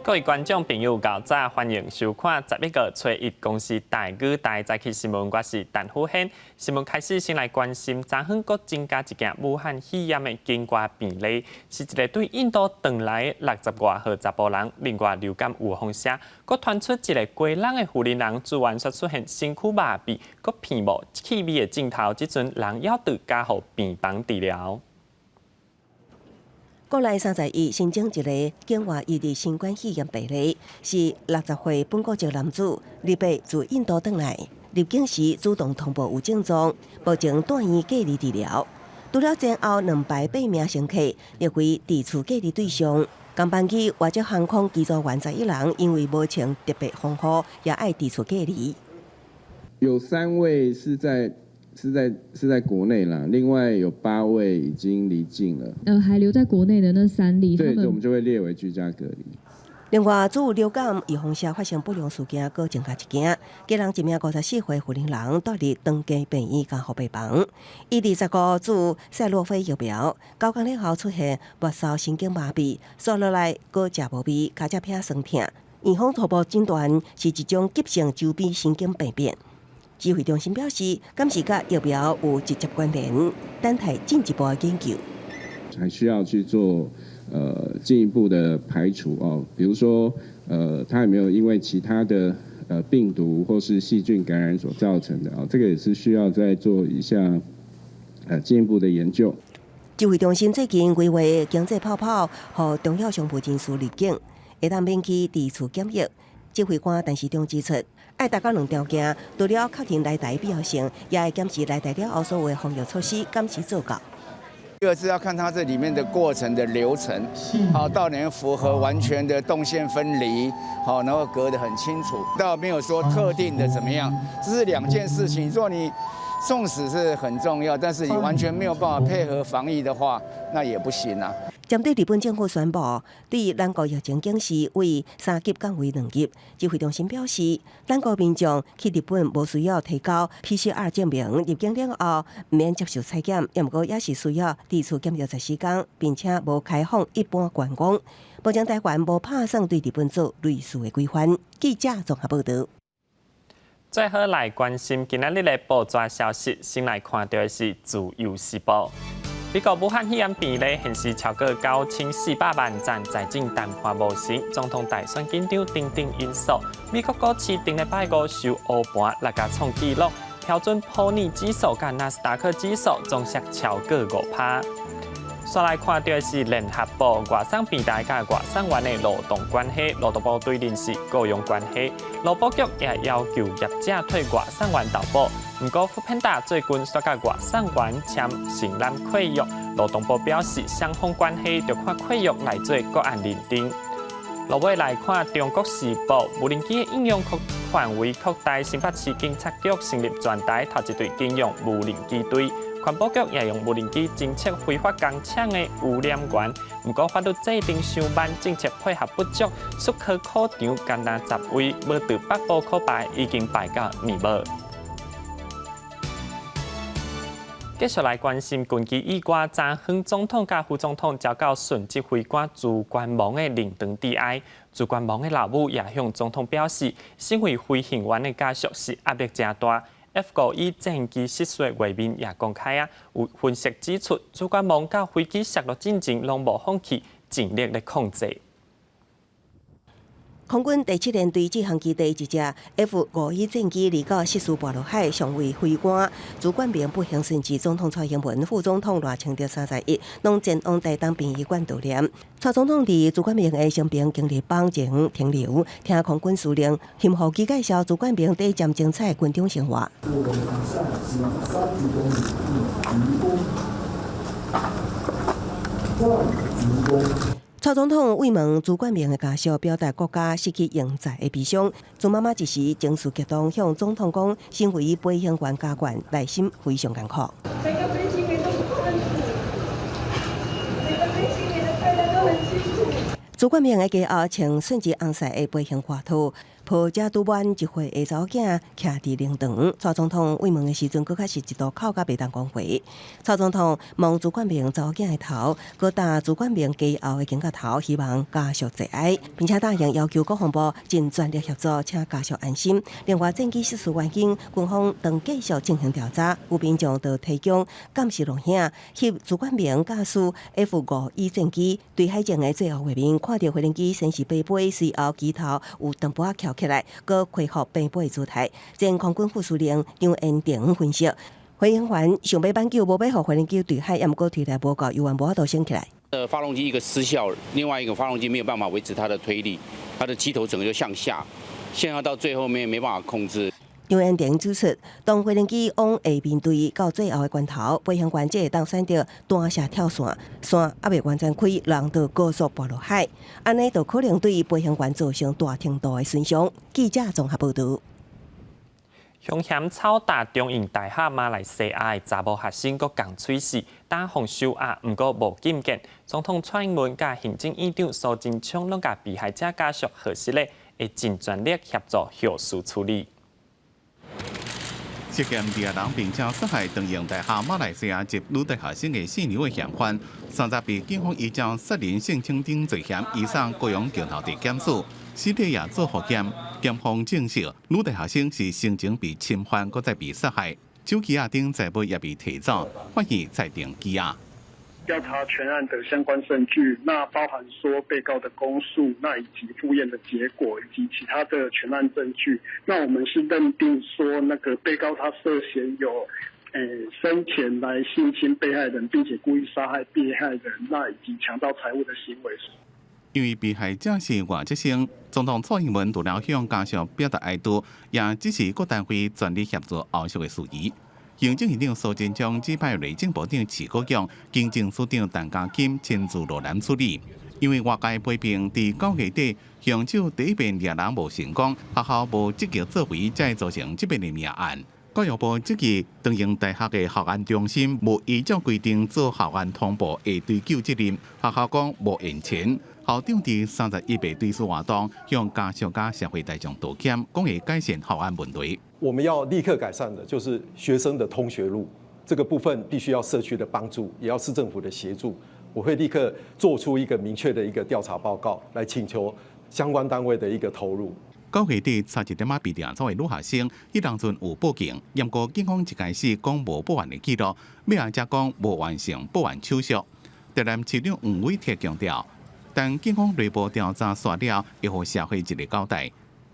各位觀眾朋友，較早，歡迎收看11月初一公視台語台早起新聞，我是陳虎軒。新聞開始先來關心，昨昏閣增加一件武漢肺炎的境外病例，是一个對印度轉來60外歲查埔人。另外流感有風聲，閣傳出一个基隆的婦人住院煞出現身軀麻痺、閣鼻無氣味的症頭，這陣人猶佇加護病房治療。國內31新增一个境外移入新冠肺炎病例，是60歲本國籍男子，28自印度轉來，入境時主動通報有症狀，目前住院隔離治療。除了前後兩排八名乘客列為佇厝隔離對象，仝班機華捷航空機組員11人，因為無穿特別防護，也愛佇厝隔離。有三位是在國內啦，另外有八位已經離境了。還留在國內的那三例，對，我們就會列為居家隔離。另外，主流感預防下發生不良事件，閣增加一件，基隆一名54歲婦人住佇長庚病院加護病房，伊25注賽諾菲疫苗，9工了後出現末梢神經麻痺，紲落來閣食無味，跤脊偏痠疼。院方初步診斷是一種急性周邊神經病變。指揮中心表示，敢是佮疫苗有直接關聯，等待進一步的研究。還需要去做進一步的排除哦，比如說他有沒有因為其他的病毒或是細菌感染所造成的啊？這個也是需要再做一下進一步的研究。指揮中心最近規劃經濟泡泡，予重要商務人士入境，會當免去佇厝檢疫。指揮官陳時中指出，愛達到兩條件，除了確認來台必要性，也會檢視來台了後所有防疫措施，敢是做到。一個是要看它這裡面的過程的流程，好，到底符合完全的動線分離，好，然後隔得很清楚，倒沒有說特定的怎麼樣，這是兩件事情。如果你縱使是很重要，但是你完全沒有辦法配合防疫的話，那也不行啊。針對日本政府宣布對咱國疫情警示為三級降為兩級，指揮中心表示，咱國民眾去日本無需要提交 PCR 證明，入境了後毋免接受採檢，毋過也是需要佇厝檢疫14工，並且無開放一般觀光。目前台灣無拍算對日本做類似的規範。記者綜合報導。最後來關心今仔日的報紙消息，先來看到的是《自由時報》。美國武漢肺炎病例顯示超過9400萬讚，在進談判無成，總統大選緊張等等因素。美國股市頂禮拜五收烏盤，錄下創紀錄，標準普爾指數佮納斯達克指數總跌超過5%。煞來看到的是聯合報外送平台佮外送員的勞動關係，勞動部對認是雇傭關係，勞保局也要求業者替外送員投保。毋過，foodpanda 最近煞佮外送員簽承攬契約，勞動部表示雙方關係著看契約來做個案認定。落尾來看《中國時報》，無人機的應用擴範圍擴大，新北市警察局成立全台頭一隊警用無人機隊。環保局也用無人機偵測非法工廠的污染源，毋過法律制定傷慢，政策配合不足，術科考場干焦10位，無佇北部考牌已經排到年尾。繼續來關心軍機意外，昨昏總統佮副總統召到殉職飛官朱觀盟的靈堂致哀。朱觀盟的老母也向總統表示，身為飛行員的家屬是壓力誠大。F-5E 戰機失事畫面也公開啊，有分析指出，朱觀盟佮飛機摔落進前攏無放棄，盡力咧控制。空軍第七聯隊志航基地一隻 F-5E 戰機29失事跋落海，上尉飛官朱冠明不幸殉職。總統蔡英文、副總統賴清德31攏前往台東殯儀館悼念。蔡總統佇朱冠明的生平經歷榜前停留，聽空軍司令辛浩基介紹朱冠明短暫精彩軍中生活。我往下30公里，一鞠躬，再鞠躬。蔡總統慰問朱冠明的家屬，表達國家失去英才的悲傷。朱媽媽一時情緒激動，向總統講：身為飛行員家眷，內心非常艱苦。每個飛行員都很辛苦，每個飛行員的快樂都很辛苦。朱冠明的家後穿殉職紅色的飛行外套，抱才拄滿一歲的查某囝徛佇靈堂。蔡總統慰問的時陣，閣較是一度哭甲袂當講話。蔡總統摸朱冠明查某囝的頭，閣搭朱冠明家後的肩胛頭，希望家屬節哀，並且答應要求國防部盡全力協助，請家屬安心。另外，戰機失事原因，軍方正繼續進行調查，有民眾就提供監視錄影，翕朱冠明駕駛 F-5E 戰機墜海前的最後畫面，看著飛行機先是飛飛，隨後機頭有淡薄仔翹起來，閣恢復平飛的姿態。前空軍副司令張延廷分析，飛行員想欲挽救，無欲予飛行機墜海，猶毋過推力無夠，猶原無法度升起來。發動機一個失效，另外一個發動機沒有辦法維持它的推力，它的機頭整個就向下，向下到最後面沒辦法控制。張延廷指出，當飛行機往下面墜到最後的關頭，飛行員才會當選擇彈射跳傘，傘猶未完全開，人就高速跋落海，按呢就可能對飛行員造成大程度的損傷。記者綜合報導。兇嫌臭打中正大學馬來西亞的查某學生，閣共喙舌打予受壓，毋過無禁見。總統蔡英文佮行政院長蘇貞昌攏共被害者家屬賀實咧，會盡全力協助後續處理。涉嫌掠人並且殺害長榮大學馬來西亞籍女大學生的四娘的嫌犯，30被警方依照殺人性侵等罪嫌移送高雄橋頭地檢署，屍體也做復檢，檢方證實女大學生是先前被侵犯，閣再被殺害，手機仔頂財物也被提走，法院裁定羈押。調查全案的相關證據，那包含說被告的供述，那以及複驗的結果，以及其他的全案證據。那我們是認定說，那個被告他涉嫌有，生前來性侵被害人，並且故意殺害被害人，那以及強盜財物的行為。因為被害者是外籍生，總統蔡英文除了向家屬表達哀悼，也指示各單位全力協助後續的事宜。行政院長蘇貞昌指派內政部長池國勇、經政司長陳家欽親自落南處理。因為外界批評，佇9月底，兇手第一遍掠人無成功，學校無積極作為，才造成這遍的命案。教育部質疑長榮大學的校安中心無依照規定做校安通報，會追究責任。學校講無閒情。校長佇31被追思活動向家屬佮社會大眾道歉，講會改善校安問題。我們要立刻改善的，就是學生的通學路這個部分，必須要社區的幫助，也要市政府的協助。我會立刻做出一個明確的一個調查報告，來請求相關單位的一個投入。9月底，差一點仔被掠走的女學生，彼當陣有報警，毋過警方一開始講無報案的記錄，尾仔才講無完成報案手續。台南市長黃偉哲強調，等警方內部調查煞了，會予社會一個交代。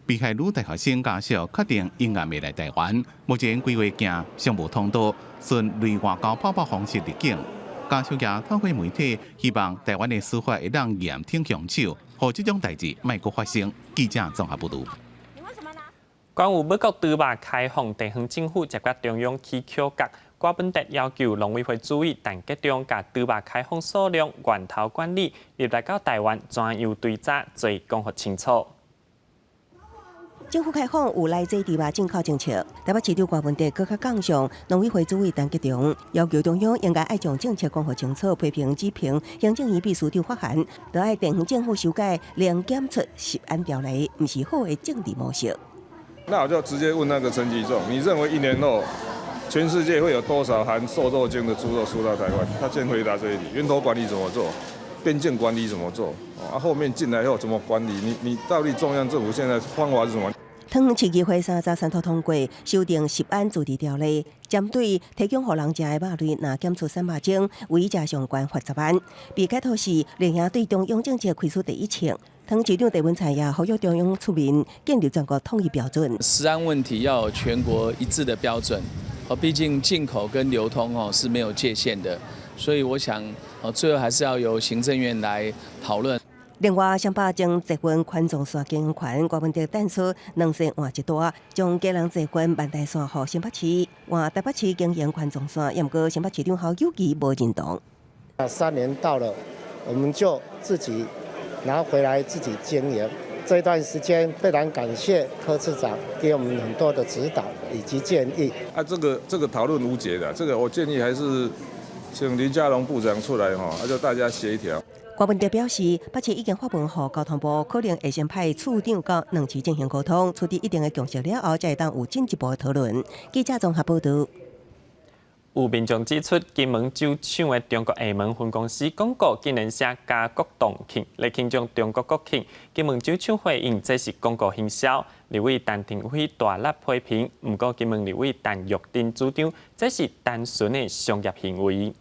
被害女大學生家屬確定永遠袂來台灣，目前規劃行商務通道，循類外交泡泡方式入境。家屬也透過媒體，希望台灣的司法會當嚴懲兇手，予這種代誌莫閣發生。記者綜合報導。關於美國豬肉開放，地方政府接佮中央起口角，郭文達要求農委會主委陳吉仲，共豬肉開放數量、源頭管理入來到台灣，怎樣追查，做講予清楚。政府開放有奶製豬肉進口政策，台北市長郭文達閣較槓上農委會主委陳吉仲，要求中央應該愛將政策講予清楚，批評指評行政院秘書長發函，著愛地方政府修改零檢出食安條例，毋是好的政治模式。那我就直接問那個陳吉仲，你認為一年後全世界會有多少含瘦肉精的豬肉輸到台灣？他先回答這一題，源頭管理怎麼做？邊境管理怎麼做？啊，後面進來後怎麼管理？你到底中央政府現在方法是什麼？桃園市議會33度通過修訂食安自治條例，針對提供予人食的肉類，若檢出瘦肉精，違者上懸罰10萬。被解托是連夜對中央政策開出第一槍。桃園市長鄭文燦也呼籲中央出面建立全國統一標準。食安問題要有全國一致的標準，哦，畢竟進口跟流通哦是沒有界限的，所以我想哦最後還是要由行政院來討論。另外，雙北將捷運環狀線經營權，郭文達淡出兩線換一大，將基隆捷運萬大線予新北市，換台北市經營環狀線，毋過新北市長侯友宜無認同。 3年到了，我們就自己拿回來自己經營。這段時間非常感謝柯市長給我們很多的指導以及建議。啊，這個討論無解的，這個我建議還是請林佳龍部長出來哈，啊，就大家協調。柯文哲表示，北市已經發文予交通部，可能會先派處長到兩市進行溝通，取得一定的共識了後，才會當有進一步的討論。記者綜合報道。有民眾指出，金門酒廠的中國廈門分公司廣告竟然寫家國同慶來慶祝中國國慶。金門酒廠回應，這是廣告行銷。立委陳亭妃大力批評，毋過金門立委陳玉珍主張，這是單純的商業行為。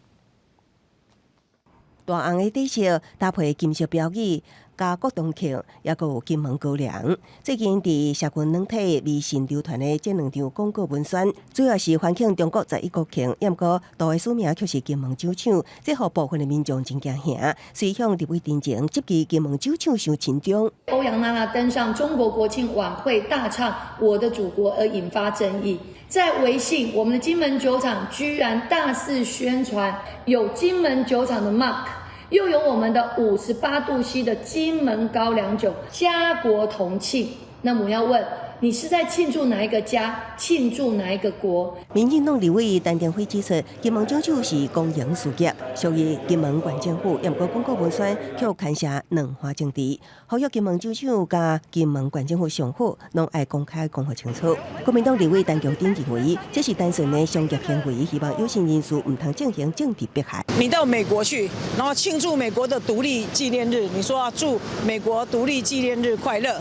大紅的底色搭配金色標語，家國同慶，抑閣有金門高粱。最近佇社群軟體微信流傳的這兩張廣告文宣，主要是歡慶中國十一國慶，毋過圖的署名卻是金門酒廠，這予部分的民眾真驚嚇，隨向立委陳情，質疑金門酒廠傷親中。歐陽娜娜登上中國國慶晚會大唱《我的祖國》而引發爭議。在微信，我們的金門酒廠居然大肆宣傳有金門酒廠的 mark，又有我們的58度C 的金門高粱酒，家國同慶。那麼我要問，你是在慶祝哪一個家？慶祝哪一個國？民進黨立委陳亭妃指出，金門酒廠是公營事業，屬於金門縣政府。毋過廣告文宣卻牽涉兩岸政治，呼籲金門酒廠佮金門縣政府上好，攏愛公開講予清楚。國民黨立委陳菊珍認為，這是單純的商業行為，希望有心人士毋通進行政治迫害。你到美國去，然後慶祝美國的獨立紀念日，你說要祝美國獨立紀念日快樂，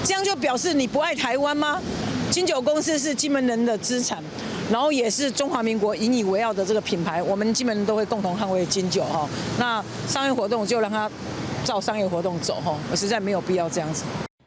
這樣就表示你不愛台灣嗎？金酒公司是金門人的資產，然後也是中華民國引以為傲的這個品牌，我們金門人都會共同捍衛金酒哈。那商業活動就讓它照商業活動走哈，我實在沒有必要這樣子。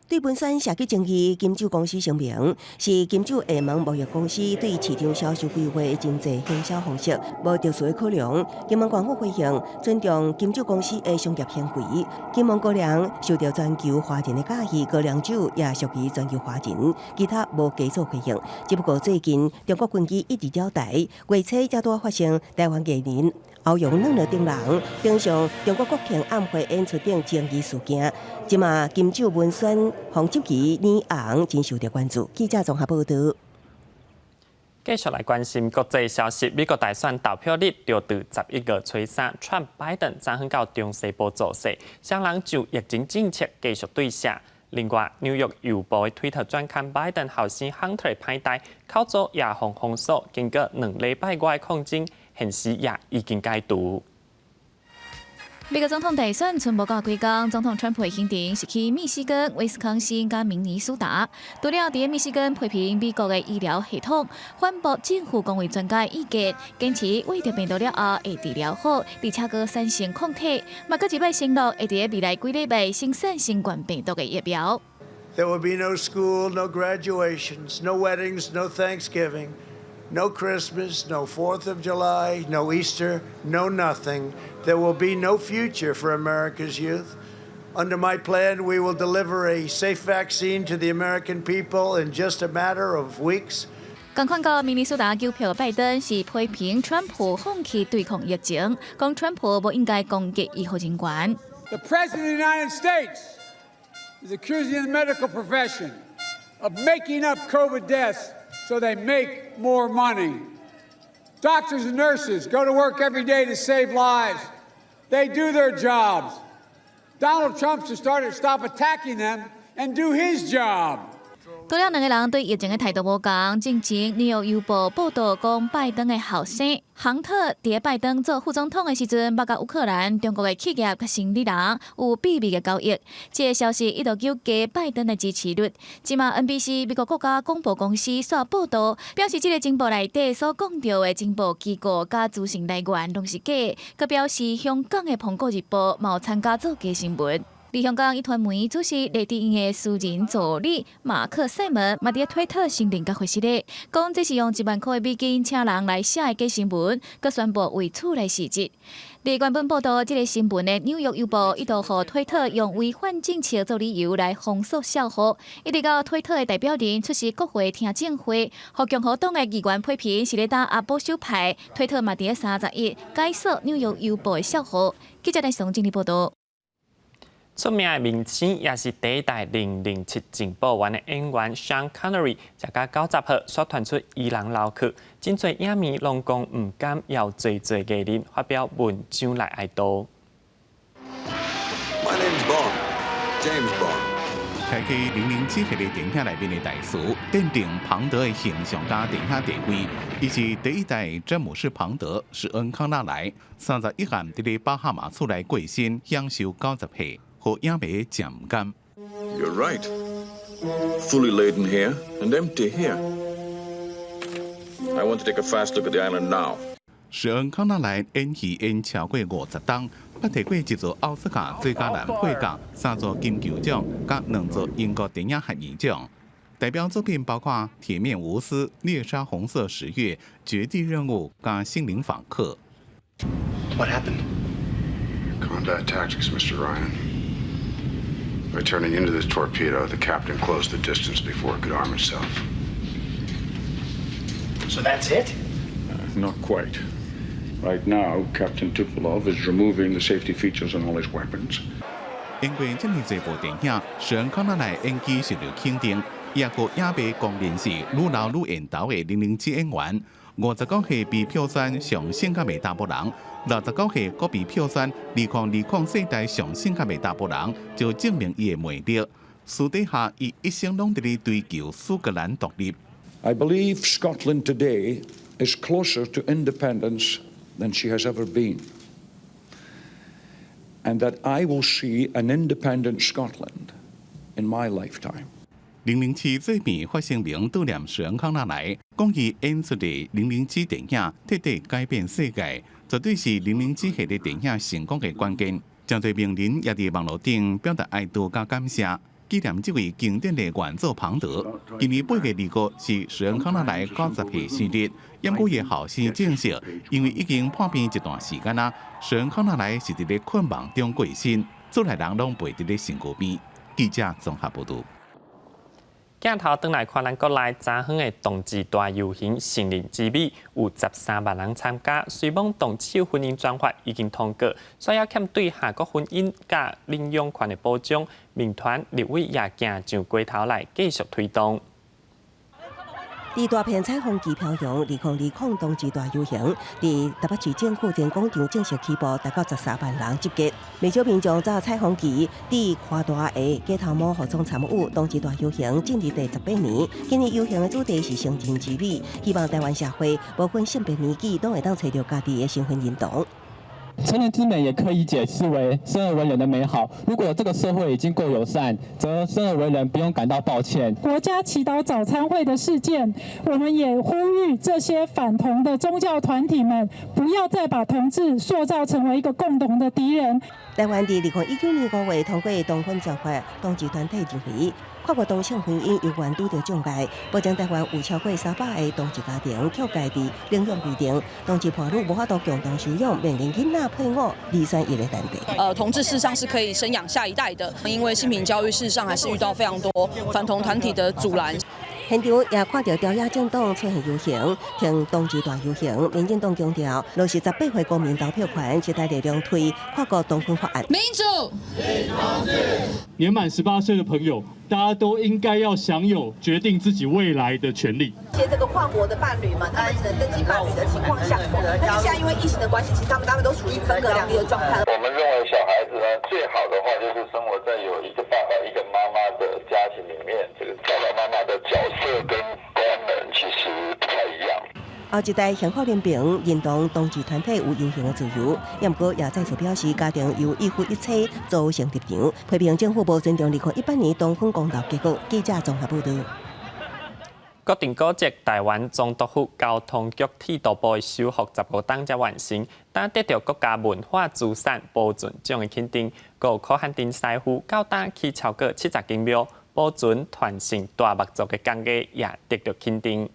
對文宣社會爭議，金酒公司聲明是金酒廈門貿易公司對市場銷售規劃的經濟行銷方式，無特殊的考量。金門縣府回應尊重金酒公司的商業行為。金門高粱受到全球華人的喜愛，高粱酒也屬於全球華人，其他無加做回應。只不過最近中國軍機一直繞台，月初才拄發生台灣藝人歐陽娜娜等人登上中國國慶晚會演出等爭議事件，這馬金酒文宣予質疑臉紅，真受到關注。記者綜合報道。繼續來關心國際消息，美國大選投票日就佇11月初三，川普拜登昨昏到中西部造勢，雙人就疫情政策繼續對射。另外，紐約郵報的推特轉刊拜登後生亨特的歹代，口罩也予封鎖，經過2禮拜外的抗爭，現時也已經解除。美國總統大選賰無夠幾工，總統川普的行程是去密西根、威斯康星佮明尼蘇達。除了佇密西根批評美國的醫療系統，反駁政府公衛專家意見，堅持秽著病毒了後會治療好，而且閣產生抗體。嘛，閣一擺承諾會佇未來幾禮拜生產新冠病毒的疫苗。 There will be no school, no graduations, no weddings, no Thanksgiving. No Christmas, no 4th of July, no Easter, no nothing. There will be no future for America's youth. Under my plan, we will deliver a safe vaccine to the American people in just a matter of weeks. 仝款到明尼蘇達糾票拜登是批評川普放棄對抗疫情，講川普無應該攻擊醫護人員。 The President of the United States is accusing the medical profession of making up COVID deaths so they make more money. Doctors and nurses go to work every day to save lives. They do their jobs. Donald Trump should stop attacking them and do his job. 除了兩個人對疫情的態度無仝，進前紐約郵報報道講，拜登的後生亨特佇拜登做副總統的時陣，捌佮烏克蘭、中國的企業佮生理人有秘密的交易。這个消息一度糾加拜登的支持率。這馬 NBC 美國國家廣播公司煞報道，表示這个情報內底所講著的情報機構佮資訊來源攏是假，閣表示香港的《蘋果日報》嘛有參加做假新聞。佇香港壹傳媒主席黎智英的私人助理馬克賽門嘛佇推特承認佮回實咧，講這是用1萬塊的美金請人來寫的假新聞，閣宣布為厝來辭職。佇原本報道這个新聞的紐約郵報一度予推特用違反政策做理由來封鎖賬戶，一直到推特的代表人出席國會聽證會，予共和黨的議員批評是咧打壓保守派，推特嘛佇31解鎖紐約郵報的賬戶。記者來上整理報道。出名的明星，也是第一代007情報員的演員 Sean Connery，食甲90歲，煞傳出伊人老去，真濟影迷攏講毋甘，猶濟濟藝人發表文章來哀悼。James Bond. 開啟007系列電影內面的台詞，奠定龐德的形象佮電影地位。伊是第一代詹姆士龐德，史恩康納萊，31案佇咧巴哈馬厝內過身，享壽90歲，予影迷誠毋甘。 You're right. Fully laden here and empty here. I want to take a fast look at the island now. 史恩康納萊演戲演超過50冬，捌提過一座奧斯卡最佳男配角、三座金球獎、佮兩座英國電影學院獎。代表作品包括《鐵面無私》、《獵殺紅色十月》、《絕地任務》佮《心靈訪客》。 What happened? Combat tactics, Mr. Ryan. By turning into the torpedo, the captain closed the distance before it could arm itself. So that's it? Not quite. Right now, Captain Tupolov is removing the safety features on all his weapons. 演過這麼濟部電影，史恩康納萊演技受到肯定，也予影迷公認是愈老愈緣投的007演員。59歲被票選上性感的查埔人，69歲閣被票選2020世代上性感的查埔人，就證明伊的魅力。私底下，伊一生攏佇咧追求蘇格蘭獨立。 I believe Scotland today is closer to independence than she has ever been, and that I will see an independent Scotland in my lifetime. 007制片發聲明悼念史恩康納萊，講伊演出的零零七電影徹底改變世界，絕對是零零七系列電影成功的關鍵。誠濟名人也佇網路頂表達哀悼佮感謝，紀念這位經典的元祖龐德。今年8月25是史恩康納萊90歲生日，毋過伊後生證實，因為已經破病一段時間啦，史恩康納萊是佇咧困夢中過身，厝內人攏陪佇咧身軀邊。記者綜合報導。鏡頭轉來看咱國內昨昏的同志大遊行，成人之美有13萬人參加。雖罔同志婚姻專法已經通過，煞猶欠對跨國婚姻佮領養權的保障，民團立委也行上街頭來繼續推動。佇大片彩虹旗飄揚，2020同志大遊行，佇台北市政府前廣場正式起步，達到13萬人集結。袂少民眾紮彩虹旗，佇寬大的街頭帽予總參與同志大遊行進入第18年。今年遊行的主題是成人之美，希望台灣社會無分性別年紀，攏會當揣著家己的身份認同。成人之美也可以解釋為生而為人的美好。如果這個社會已經夠友善，則生而為人不用感到抱歉。國家祈禱早餐會的事件，我們也呼籲這些反同的宗教團體們，不要再把同志塑造成為一個共同的敵人。台灣佇2019年5月通過同婚專法，同志團體認為跨國同性婚姻猶原拄著障礙。目前台灣有超過300個同志家庭，卻家己領養規定，同志伴侶無法度共同收養，面臨囡仔配偶二選一的難題。同志事實上是可以生養下一代的，因為性平教育事實上還是遇到非常多反同團體的阻攔。現場也看著朝野政黨出現遊行，聽同志大遊行。民進黨強調，落實18歲公民投票權，時代力量推跨國同婚法案。民主，年滿18歲的朋友，大家都應該要享有決定自己未來的權利。一些這個跨國的伴侶嘛，他們只能登記伴侶的情況下，但是現在因為疫情的關係，其實他們都處於分隔兩地的狀態。我們認為小孩子呢，最好的話就是生活在有一個爸爸、一個媽媽的家庭裡面，這個爸爸媽媽的角色跟功能其實不太一樣。後一代幸福聯盟認同同志團體有遊行的自由，毋過也再次表示家庭由一夫一妻組成立場，批評政府無尊重2018年同婚公投結果。記者綜合報導。國定古蹟臺灣總督府交通局鐵道部的修復15冬才完成，但得著國家文化資產保存獎的肯定。閣有柯漢丁師傅到今起超過70間廟，保存傳承大木作的工藝也得著肯定。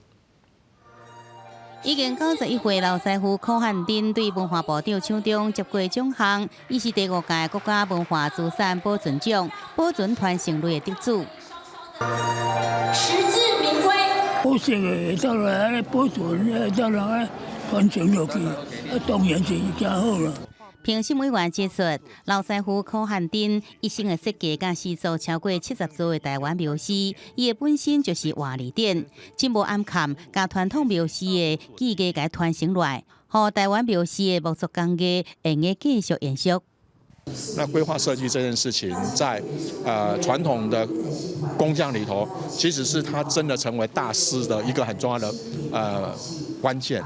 已經91歲老師傅柯漢丁對文化部長手中接過獎項，伊是第五屆國家文化資產保存獎保存傳承類的得主。實至名歸。可惜的會當來按呢保存，會當來傳承落去，啊，當然是誠好啦。評審委員指出，老師傅柯漢丁一生的設計佮施作超過70座的台灣廟寺，伊的本身就是活字典，真無暗崁，共傳統廟寺的技藝共傳承落來，予台灣廟寺的木作工藝會用繼續延續。那規劃設計這件事情，在傳統的工匠裡頭，其實是他真的成為大師的一個很重要的關鍵。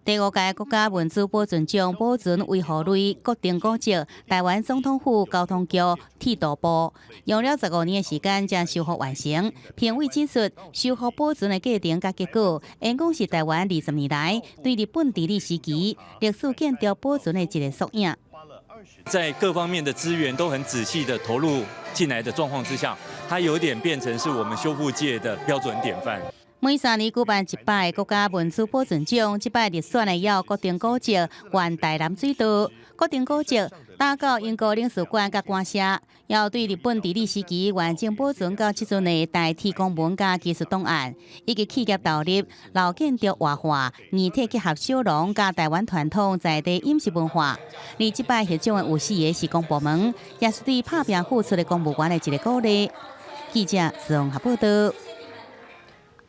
第五屆國家文資保存獎保存維護類國定古蹟，臺灣總統府交通局鐵道部用了15年的時間將修復完成。評委指出，修復保存的過程佮結果，應講是臺灣20年來對日本治理時期歷史建築保存的一個縮影。在各方面的資源都很仔細的投入進來的狀況之下，它有點變成是我們修復界的標準典範。每3年舉辦一擺國家文資保存獎，這擺入選的有國定古蹟、原台南水道、國定古蹟、打到英國領事館佮館舍，要對日本治理時期完整保存到這陣的代替公文佮技術檔案，以及企業投入老建築活化、硬體結合小農佮臺灣傳統在地飲食文化。而這擺獲獎的有四个是公部門，也是對拍拚付出的公務員的一个鼓勵。記者綜合報道。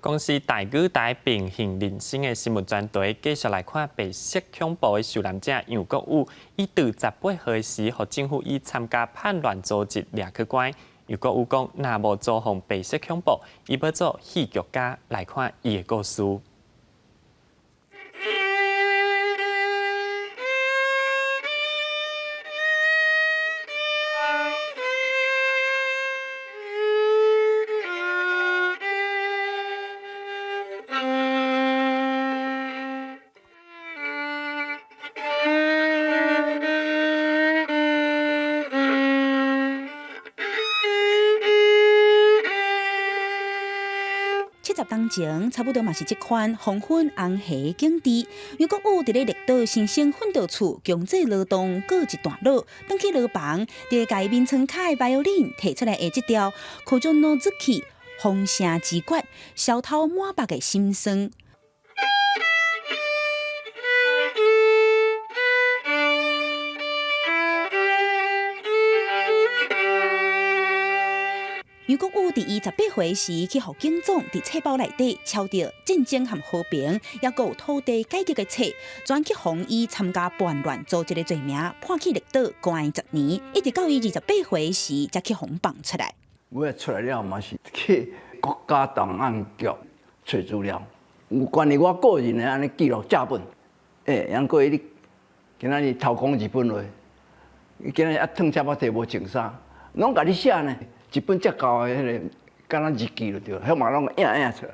公視台語台平行人生的新聞專題，繼續來看白色恐怖的受難者楊國宇，伊佇18歲時，予政府以參加叛亂組織掠去關。楊國宇講，若無遭逢白色恐怖，伊欲做戲劇家。來看伊的故事。 70冬前，差不多嘛是這款黃昏紅霞景致。楊國宇佇咧綠島新生奮鬥處強制勞動過一段落，轉去牢房，佇共伊眠床跤的 violin 提出來的這條《風の月》風聲之決，小偷滿腹的心酸。楊國宇佇伊18歲時去予警總佇冊包內底抄著戰爭和和平，抑閣有土地改革的冊，轉去予伊參加叛亂組織的罪名，判去綠島關10年，一直到伊28歲時才去予放出來。我出來了嘛是去國家檔案局揣資料，有關於我個人的按呢記錄正本。欸，毋過你今仔日偷講日本話，你今仔日啊褪車仔摕無穿衫，攏共你寫呢。一本遮厚的彼个，敢若日記就對，彼嘛攏影影出來。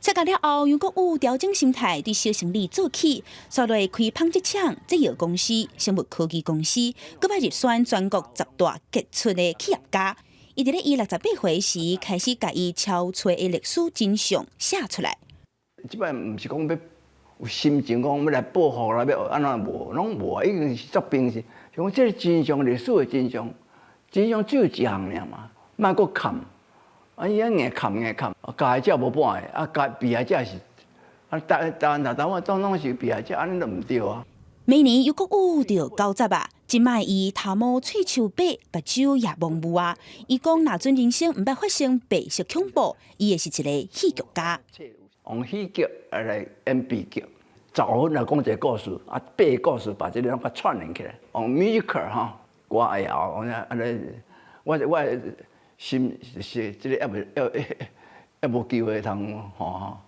出獄了後，楊國宇調整心態，對小生意做起，紲落開紡織廠、製藥公司、生物科技公司，閣擺入選全國10大傑出的企業家。伊佇咧伊68歲時，開始共伊抄揣的歷史真相寫出來。這擺毋是講欲有心情講欲來報復啦，欲按怎無，攏無啊，已經是足平時。像這个真相，歷史的真相。真相只有一項爾嘛，莫閣崁，啊伊按硬崁硬崁，加害者無半个，啊加被害者是，啊台台灣台灣總攏是被害者，按呢就毋對啊。明年又閣有著90啊，這擺伊頭毛喙鬚白，目睭也蒙霧啊。伊講若準人生毋捌發生白色恐怖，伊會是一个戲劇家。用戲劇來演悲劇，15分來講一个故事，啊八个故事把這个攏共串聯起來，用 musical 吼。歌謠，我按呢，我心是這个猶未猶猶無機會通吼。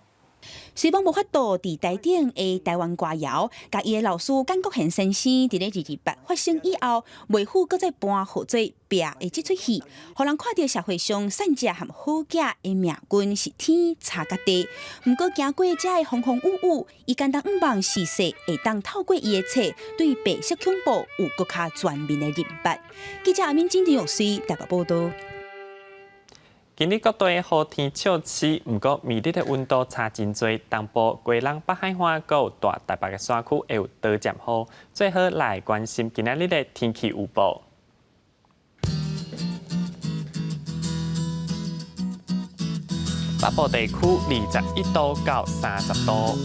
雖罔無法度佇台頂的臺灣歌謠，共伊的老師簡國賢先生佇咧228發生以後，袂赴閣再搬號做拚的這齣戲，予人看著社會上善者和好囝的命運是天差佮地。毋過經過這个風風雨雨，伊敢當向望時勢會當透過伊的冊，對白色恐怖有閣較全面的認捌。記者阿敏、金玉穗台北報導。今日各地好天笑市，毋過暝日的溫度差真濟。東部、基隆、北海岸閣有大台北的山區會有短暫雨。最後來關心今仔日的天氣預報。北部地區21度到30度，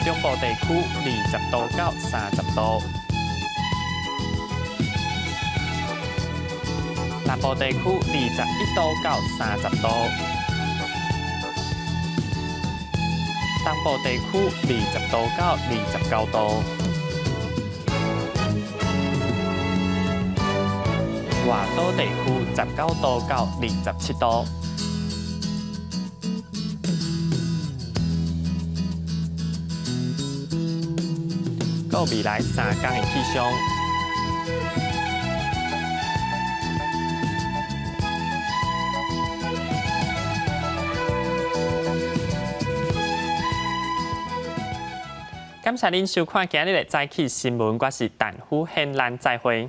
中部地區20度到30度。南部地區21度到30度，東部地區20度到29度。外島地區19度到27度。閣未來3工的氣象。感謝恁收看今日的早起新聞，我是陳虎憲，咱再會。